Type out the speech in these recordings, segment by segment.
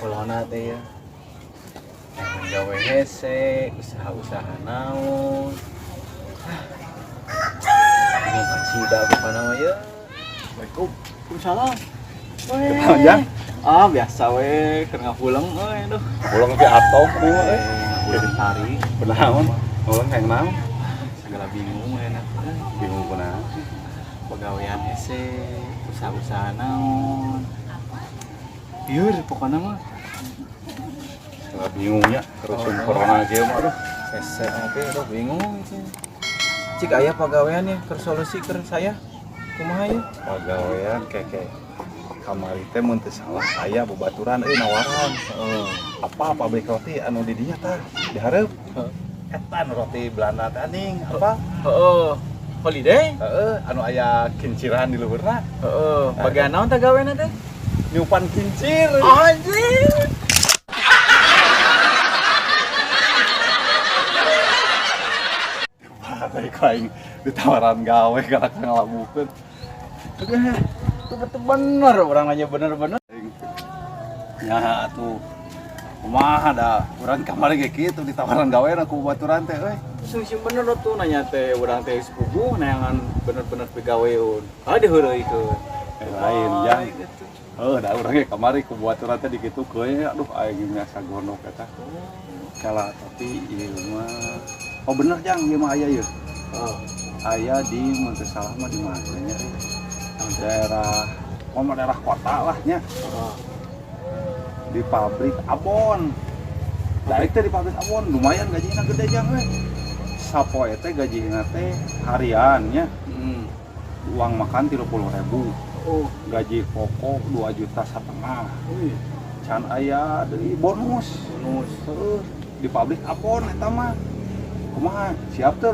Corona teh ya. Jangan gawe hese, usaha-usaha naon. Bingung kacida pokona mah ya. Assalamualaikum. Waalaikumsalam. Weh. Jang. Ah, biasa we, keur ngapulang euy duh. Pulang ke atau mah euy. Ngapulang tari. Kunaon? Pulang hayang naon? Segala bingung we enak. Bingung kunaon? Pagawean hese, usaha-usaha naon. Ieu pokona mah. Segala bingungnya terus oh, corona kieu mah aduh. Hese oke aduh bingung sih. Cik aya pagawean ya keur solusi keur saya. Kumaha ya? Pagawean keke kamari teh mun teu salah aya babaturan euy nawaran. Heeh. Apa pabrik roti anu di dinya tah di hareup. Heeh. Eta anu roti Belanda teh anjing apa? Heeh. Holiday? Heeh, anu aya kinciran di luhurna. Heeh. Bagian naon teh gawena teh? Nyupan kincir. Anjing. Wah, tadi aing ditawaran gawe galak ngalamukeun. Itu betul bener orang nanya bener-bener. Ya atuh kumaha da urang kamari ge kitu ditawaran gawe na ku baturan teh euy. Sing bener tuh nanya teh urang teh sepupu neangan bener-bener pegawaiun. Ah diheureuykeun. Eh, lain jang. Heuh da urang ge kamari ku baturan teh dikitukeun aduh aing biasa gondok eta. Kala tapi ieu mah oh bener jang ieu mah aya ieu. Oh. Aya di mun teu salah mah di mana nya euy. Daerah oh mah daerah kota lah nya Oh. di pabrik abon. Daek teh di pabrik abon lumayan gajina gede jang euy. Sapoe teh gajina teh harian nya. Hmm. Uang makan 30.000, Oh. gaji pokok 2,5 juta. Wih, Can aya deui bonus. bonus. Heuh, di pabrik abon eta mah. Kumaha? Siap teu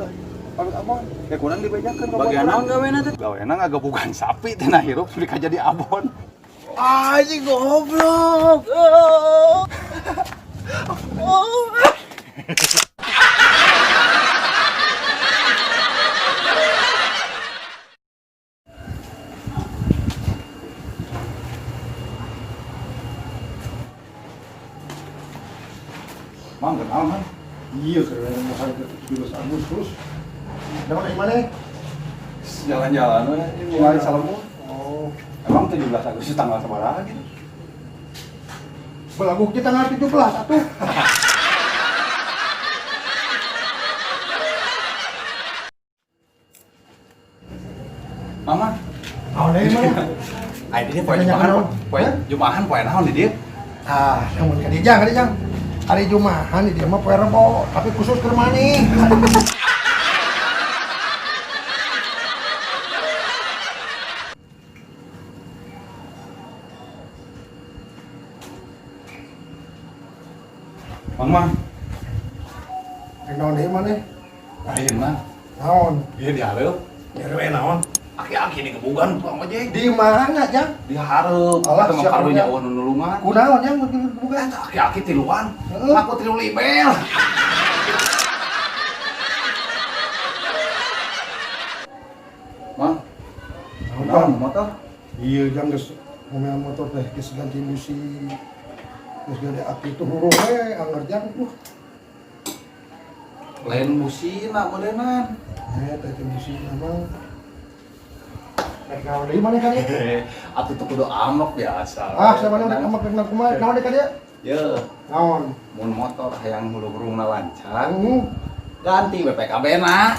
pabrik abon? Ya kurang dibejakeun ka Bagian naon gawena teh? Gawena ngagabugan sapi teh nah hirup sudah jadi abon. Anjing goblok. Oh. Oh. Mang kenal man. Iya, keren mau hari ke 17 Agustus. Dapat dari mana? Jalan-jalan we ningali salembur. Oh, Emang 17 Agustus tanggal sabaraha gitu? belagu kita tanggal 17 atuh. Mama, Naon deui mana? ai di poe Nanya Jumahan, naon? poe Jumahan poe naon di dieu? Ah, namun ka dieu jang, ka dieu jang. Hari Jumahan di dieu mah poe Rebo, tapi khusus keur maneh. Mang mah, Rek naon deui maneh? lain mah. Naon? Ieu di hareup. Nyerewe naon? Aki-aki digebugan tukang ojek. Di mana, Jang? Di hareup. Alah, Eta mah siapa karunya punya? eueuh nu nulungan. Kunaon jang bukan? Aki-aki tiluan. Heeh. Aku tilu libel. Mang, Naon, naon motor? Iya, jang geus ngomel motor teh geus ganti busi. Geus ganti aki tuh huruf we angger jang. Lain busina modenan. Eh, teh teh busi mah. Rek naon deui maneh ka dieu? Atuh teu kudu amok biasa. Ah, siapa rek amak rek kumaha? Naon deui ka dieu? Ye, Naon? mun motor hayang hulu-hurungna lancar, Hmm. ganti BPKB na.